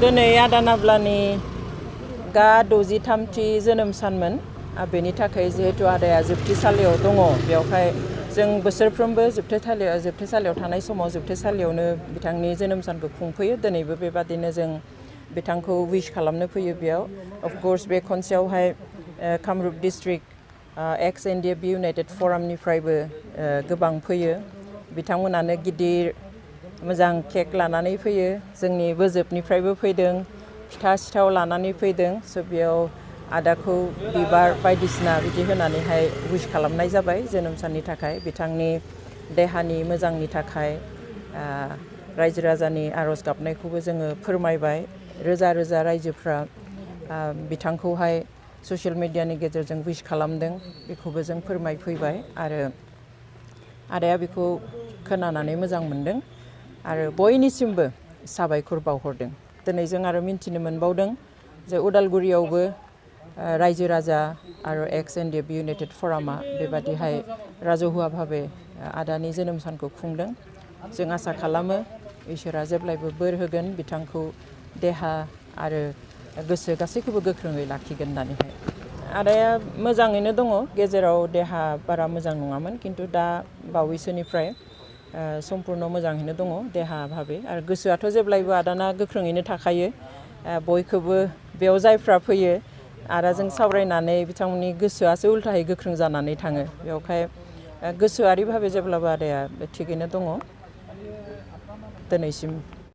दिनै आदा नाब्लानि गा 63थि जोनोम सानमोन बेनि थाखाय जिहेतु आदाया जोबथेसालियाव दङ बेवहाय जों बोसोरफ्रोमबो जोबथेसालियाव थानाय समाव जोबथेसालियावनो बिथांनि जोनोम सानखौ खुंफैयो दिनैबो बेबादिनो जों बिथांखौ विश खालामनो फैयो बेयाव अफ कोर्स बे खनसेयावहाय कामरुप डिस्ट्रिक्ट एक्स एनडिएफबि इउनाइटेड फरामनिफ्रायबो गोबां फैयो बिथांमोनानो गिदिर मोजां केक लानानै फैयो जोंनि बोजोबनिफ्रायबो फैदों फिथा सिथाव लानानै फैदों स' बेयाव आदाखौ बिबार बायदिसिना बिदि होनानैहाय विश खालामनाय जाबाय जोनोम साननि थाखाय बिथांनि देहानि मोजांनि थाखाय रायजो राजानि आरज गाबनायखौबो जोङो फोरमायबाय रोजा रोजा रायजोफ्रा बिथांखौहाय ससियेल मिडियानि गेजेरजों विश खालामदों बेखौबो जों फोरमायफैबाय आरो आदाया बेखौ खोनानानै मोजां मोनदों आरो बयनिसिमबो साबायखर बावहरदों दिनै जों आरो मिन्थिनो मोनबावदों जे उदालगुरियावबो रायजो राजा आरो एक्स एनडिएफबि इउनाइटेड फरामा बेबादिहाय राजहुवा भाबे आदानि जोनोम सानखौ खुंदों जों आसा खालामो इसोरा जेब्लायबो बोर होगोन बिथांखौ देहा आरो गोसो गासैखौबो गोख्रोङै लाखिगोन होननानैहाय आदाया मोजाङैनो दङ गेजेराव देहा बारा मोजां नङामोन किन्तु दा बावैसोनिफ्राय सम्पूर्ण मोजाङैनो दङ देहा भाबे आरो गोसोआथ' जेब्लायबो आदाना गोख्रोङैनो थाखायो बयखौबो बेयाव जायफ्रा फैयो आदाजों सावरायनानै बिथांमोननि गोसोआसो उल्थायै गोख्रों जानानै थाङो बेवहाय गोसोआरि भाबे जेब्लाबो आदाया थिगैनो दङ दिनैसिम